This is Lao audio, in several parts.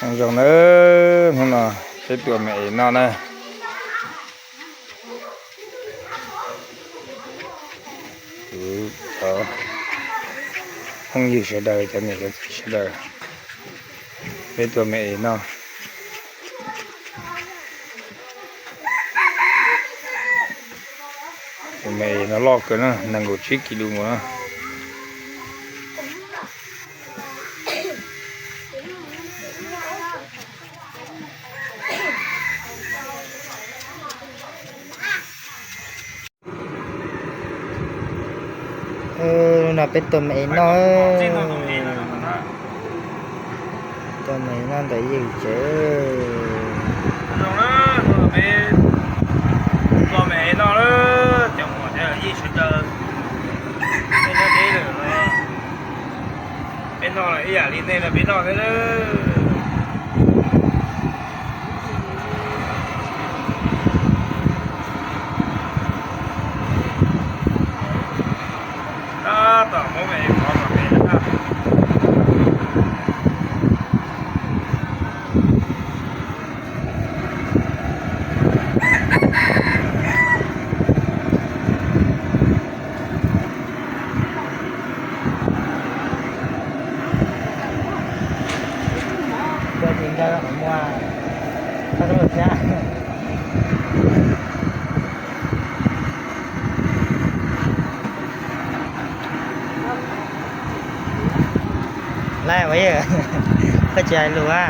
ນ້ອງເອີຍ ນ້ອງເນາະ ເຮັດຕົວແມ່ເອເນາະນະ. ອື ເອີ ຫ້ອງຢູ່ຊະເດີ ຈາກນີ້ກໍຊະເດີ ເຮັດຕົວແມ່ເອເນາະ. ແມ່ເອນະ ລອກເກີນນະ ນັ່ງລົດຊິກິໂລເນາະ. ເອີ ນະ ເປັນຕົວແມ່ເອເນາະ ເອີ ຕົວແມ່ເອເນາະ ໄດ້ຍິນເຈີ ນ້ອງເອີຍ ເປັນຕົວແມ່ເອເນາະ ເອີ ຈະໝົດແລ້ວ ຍີ່ສິບເດີ ເປັນແນວນີ້ເດີ. ເປັນນ້ອງລະ ອີ່ຫຍັງລີ້ແນ່ລະ ເປັນນ້ອງແທ້ເດີ. ຕາຕໍ່ບໍ່ແມ່ນພໍ່ຕໍ່ແມ່ນະ. ຕົວຈິງເດີ ໝວກ ຂອໂທດຈ້າ. ໄລ່ໄວ້ເອີ ເຂົ້າໃຈຫຼືວ່າ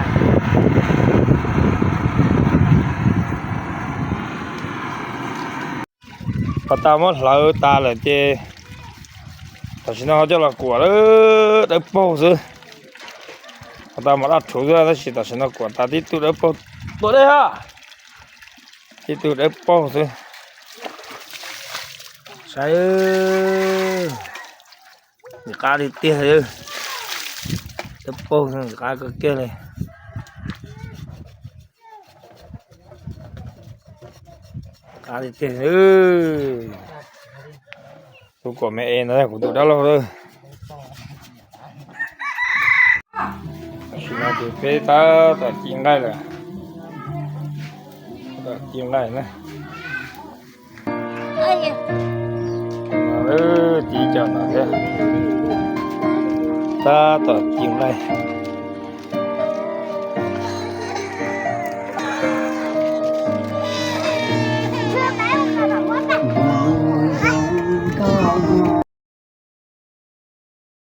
ພາຕາມາເຫຼີຕາແຫຼະເຈ ຕາຊິນອເຈົ້າລະກົວເດີ ໄດ້ໂປ້ຊື່ ພາຕາມາອັດໂຖເດີ ຕາຊິ ຕາຊິນອກົວຕາຕິດຕູດໄດ້ໂປ້ ໂຕໄດ້ຮະ ຕິດຕູດໄດ້ໂປ້ຊື່ ໃສ່ເອີ. ກາດີເຕເລີ ຕະໂປງກາກະເກເລີ ກາດີເຕເລີ. ຕູກວ່າແມ່ເອນະ ກູດູດາລອເລີ ຊິມາດູເປຕາ ຕາຈິງໄດ້ລະ ຕາຈິງໄດ້ນະ. ເອີ ຕີເຈົ້າໜ້ອຍເດີ ຕາຕອດກິນໄດ້